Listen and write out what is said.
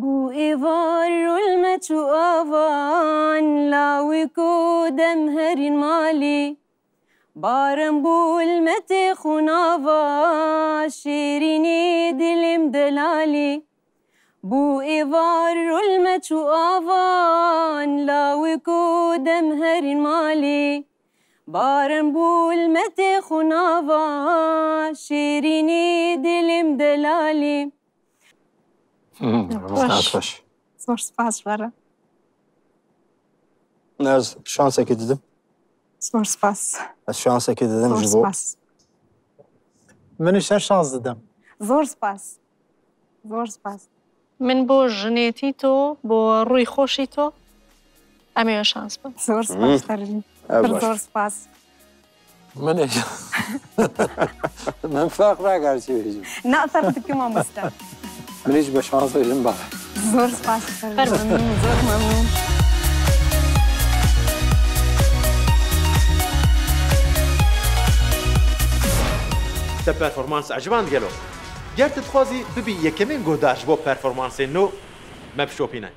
بوو ئێڤار ڕۆلمە چوو ئاڤان لاوک و دەم هەرین مالی بارم بوو مەتێ خوناڤا شیرینی دلم دەلالی بوو ئێڤار ڕۆلمە چوو ئاڤان لاوک و دەم هەرین مالی بارم بوو مەتێ خوناڤا شیرینی دلم دەلالی. خۆش. زۆر سپاس بەرە. Ez şansekê didim. زۆر سپاس. Ez şansekê didim زۆر ji bo سپاس. منیش هەر شانس دەدەم. زۆر سپاس. زۆر سپاس. من بۆ ژنێتی تۆ، بۆ ڕووی خۆشی تۆ ئەمەوێ شانس بم. زۆر سپاس فەرمی. ئەو باش. زۆر سپاس. منیش من فەرق ناکات چی بێژم. نا فەرق دکم مامۆستا. منیش بە شانس بێژم بەڵێ. زۆر سپاس فەرمی. مەمنون، زۆر مەمنون. Te performans eciband gelo. Ger tu dixwazî bibî yekemîn guhdar ji bo performansên nû, me bişopîne.